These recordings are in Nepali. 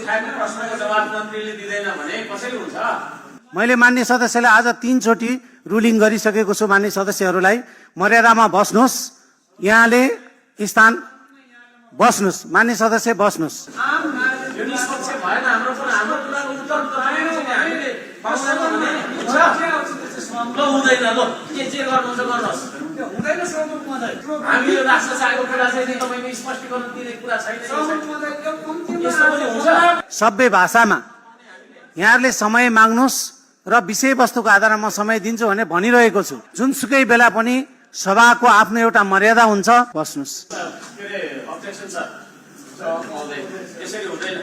उठाएको प्रश्नको जवाब मन्त्रीले दिँदैन भने कसरी हुन्छ? मैले मान्य सदस्यलाई आज 3 चोटि रुलिङ गरिसकेको छु। मान्य सदस्यहरूलाई मर्यादामा बस्नुहोस्, यहाँले स्थान बस्नुहोस्। मान्य सदस्य बस्नुहोस्। यो निष्पक्ष भएन। हाम्रो कुराको उत्तर तपाईँले हामीले पाउँदैन भने हुन्छ? ल हुँदैन। ल के गर्नुहुन्छ गर्नुहोस्। हुँदैन सभामुख महोदय। हामीले राष्ट्र चाहेको कुरा चाहिँ तपाईँको स्पष्टीकरण दिने कुरा छैन। सभामुख महोदय यो कम्तीमा यस्तो पनि हुन्छ? सबै भाषामा यहाँहरूले समय माग्नुहोस् र विषयवस्तुको आधारमा म समय दिन्छु भने भनिरहेको छु। जुनसुकै बेला पनि सभाको आफ्नो एउटा मर्यादा हुन्छ। बस्नुहोस्। के अरे अब्जेक्सन सर। महोदय यसरी हुँदैन।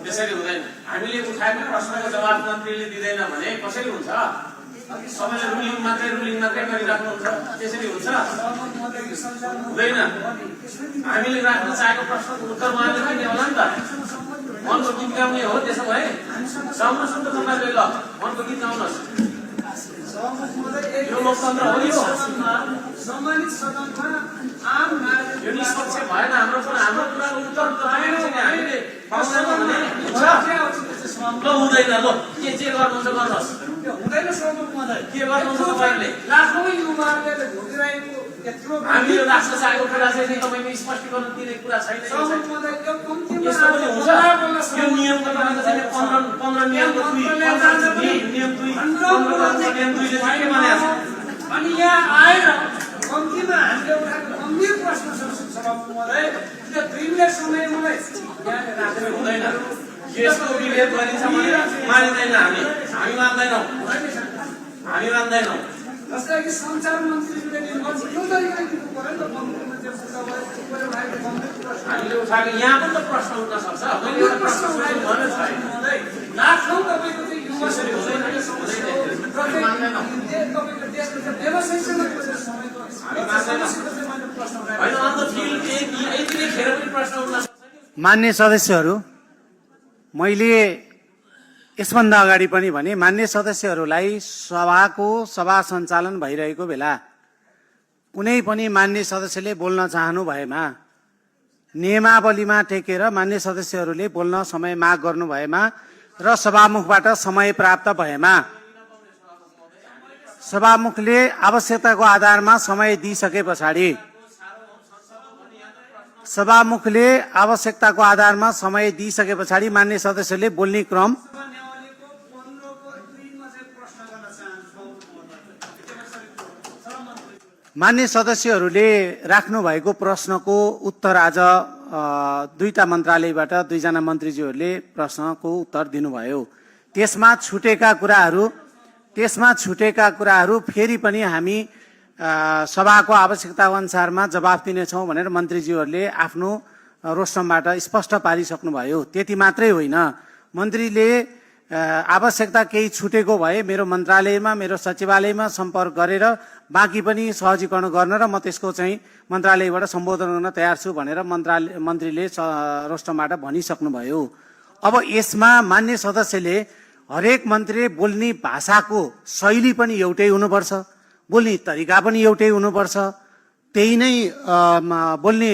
यसरी हुँदैन। हामीले उठाएको प्रश्नको जवाब मन्त्रीले दिँदैन भने कसरी हुन्छ? सबैले रुलिङ मात्रै गरिराख्नुहुन्छ। त्यसरी हुन्छ? हुँदैन। हामीले राख्न चाहेको प्रश्नको उत्तर उहाँले दिने होला नि त। मनको गीत गाउने हो। त्यसो भए गाउनुहोस् न त तपाईँले। ल मनको गीत गाउनुहोस्। यो लोकतन्त्र हो। यो सम्मानित सदनमा आम नागरिक यो निष्पक्ष भएन। हाम्रो कुराको उत्तर तपाईँले हामीले पाउँदैन भने हुन्छ? ल हुँदैन। ल के गर्नुहुन्छ गर्नुहोस्। हुँदैन सभामुख महोदय। के गर्नुहुन्छ तपाईँले? लाखौँ युवाहरूले भोगिरहेको यत्रो हामीले राष्ट्र चाहेको कुरा चाहिँ तपाईँको स्पष्टीकरण दिने कुरा छैन। सभामुख महोदय यो कम्तीमा यस्तो पनि हुन्छ? यो नियमको तपाईँको चाहिँ 15 नियमको 2 नियम 2 नियम 2 ले चाहिँ के भनेको छ? अनि यहाँ आएर कम्तीमा हामीले उठाएको गम्भीर प्रश्न छ सभामुख महोदय। यो 2 मिनट समय मलाई यहाँले राखेर हुँदैन। यसको विभेद गरिन्छ भने मानिँदैन। हामी मान्दैनौँ। हामी मान्दैनौँ। जस्तै कि सञ्चार मन्त्रीले यो तरिकाले दिनु पर्यो नि त। मन्त्रीले त्यो कुरा उठाएको गम्भीर प्रश्न हामीले उठाएको यहाँ पनि त प्रश्न उठ्न सक्छ। मैले एउटा प्रश्न उठाएको भने छैन। लाखौँ तपाईँको चाहिँ युवा यसरी हुँदैन। मान्दैनौँ। तपाईँको देशको चाहिँ व्यवसायसँग समयको हामी मान्दैनौँ। होइन अन्त फिल यतिले खेर पनि प्रश्न उठ्न सक्छ। मान्य सदस्यहरू, मैले यसभन्दा अगाडि पनि भने मान्य सदस्यहरूलाई सभा सञ्चालन भइरहेको बेला कुनै पनि मान्य सदस्यले बोल्न चाहनु भएमा नियमावलीमा टेकेर मान्य सदस्यहरूले बोल्न समय माग गर्नु भएमा र सभामुखबाट समय प्राप्त भएमा सभामुखले आवश्यकताको आधारमा समय दिइसके पछाडि मान्य सदस्यले बोल्ने क्रम मान्य सदस्यहरूले राख्नु भएको प्रश्नको उत्तर आज 2टा मन्त्रालयबाट 2जना मन्त्रीज्यूहरूले प्रश्नको उत्तर दिनुभयो। त्यसमा छुटेका कुराहरू फेरि पनि हामी सभाको आवश्यकता अनुसारमा जवाफ दिनेछौँ भनेर मन्त्रीज्यूहरूले आफ्नो रोस्टमबाट स्पष्ट पारिसक्नुभयो। त्यति मात्रै होइन, मन्त्रीले आवश्यकता केही छुटेको भए मेरो मन्त्रालयमा मेरो सचिवालयमा सम्पर्क गरेर बाँकी पनि सहजीकरण गर्न र म त्यसको चाहिँ मन्त्रालयबाट सम्बोधन गर्न तयार छु भनेर मन्त्रीले रोस्टमबाट भनिसक्नुभयो। अब यसमा मान्य सदस्यले हरेक मन्त्रीले बोल्ने भाषाको शैली पनि एउटै हुनुपर्छ, बोल्ने तरिका पनि एउटै हुनुपर्छ। त्यही नै बोल्ने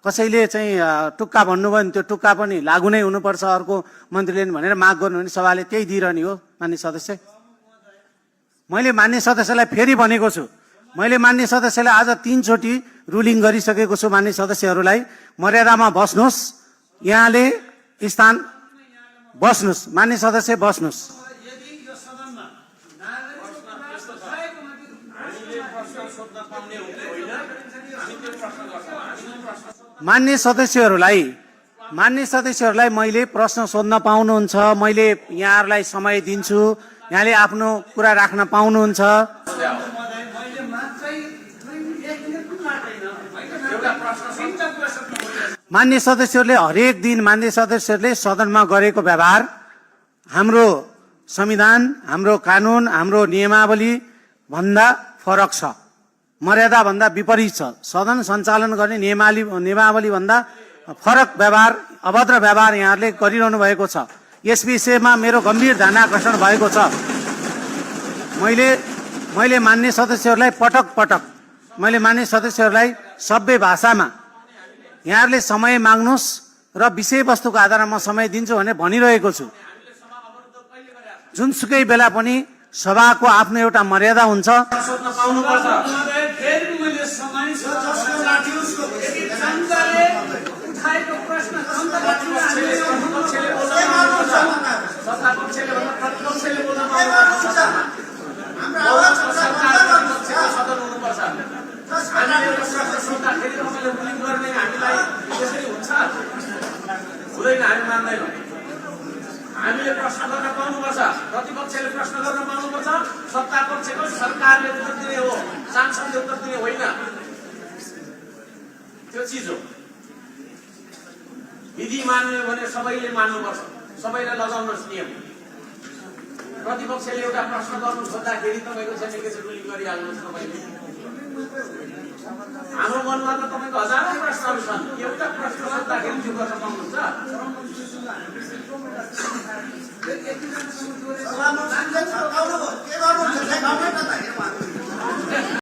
कसैले चाहिँ टुक्का भन्नुभयो भने त्यो टुक्का पनि लागू नै हुनुपर्छ अर्को मन्त्रीले भनेर माग गर्नु भने सभाले त्यही दिइरहने हो। मान्य सदस्य, मैले मान्य सदस्यलाई फेरि भनेको छु। मैले मान्य सदस्यलाई आज 3 चोटि रुलिङ गरिसकेको छु। मान्य सदस्यहरूलाई मर्यादामा बस्नुहोस्, यहाँले स्थान बस्नुहोस्। मान्य सदस्य बस्नुहोस्। मान्य सदस्यहरूलाई मैले प्रश्न सोध्न पाउनुहुन्छ। मैले यहाँहरूलाई समय दिन्छु, यहाँले आफ्नो कुरा राख्न पाउनुहुन्छ। मान्य सदस्यहरूले हरेक दिन मान्य सदस्यहरूले सदनमा गरेको व्यवहार हाम्रो संविधान, हाम्रो कानुन, हाम्रो नियमावली भन्दा फरक छ, मर्यादा भन्दा विपरीत छ। सदन सञ्चालन गर्ने नियमावली भन्दा फरक व्यवहार, अभद्र व्यवहार यहाँहरूले गरिरहनु भएको छ। यस विषयमा मेरो गम्भीर ध्यान आकर्षण भएको छ। मैले मान्य सदस्यहरूलाई मैले मान्य सदस्यहरूलाई सबै भाषामा यहाँहरूले समय माग्नुहोस् र र विषयवस्तुको आधारमा समय दिन्छु भने भनिरहेको छु। जुनसुकै बेला पनि सभाको आफ्नो एउटा मर्यादा हुन्छ। सोध्न पाउनुपर्छ। फेरि मैले समय जनताले उठाएको प्रश्न प्रतिपक्षले बोल्न पाउनुपर्छ। सत्तापक्षले भन्दा प्रतिपक्षले बोल्न पाउनुपर्छ। सदन हुनुपर्छ। हामीले एउटा प्रश्न सोद्धाखेरि तपाईँले रुलिङ गर्ने हामीलाई त्यसरी हुन्छ हुँदैन, हामी मान्दैनौँ। हामीले प्रश्न गर्न पाउनुपर्छ, प्रतिपक्षले प्रश्न गर्न पाउनुपर्छ, सत्तापक्षको सरकारले उत्तर दिने हो, सांसदले उत्तर दिने होइन। त्यो चिज हो। विधि मान्ने भने सबैले मान्नुपर्छ, सबैलाई लगाउनुहोस् नियम। प्रतिपक्षले एउटा प्रश्न गर्नु खोज्दाखेरि तपाईँको चाहिँ रुलिङ गरिहाल्नुहोस् तपाईँले। हाम्रो मनमा त तपाईँको हजारौँ प्रश्नहरू छन्, एउटा प्रश्न सोद्धाखेरि त्यो गर्न पाउनुहुन्छ।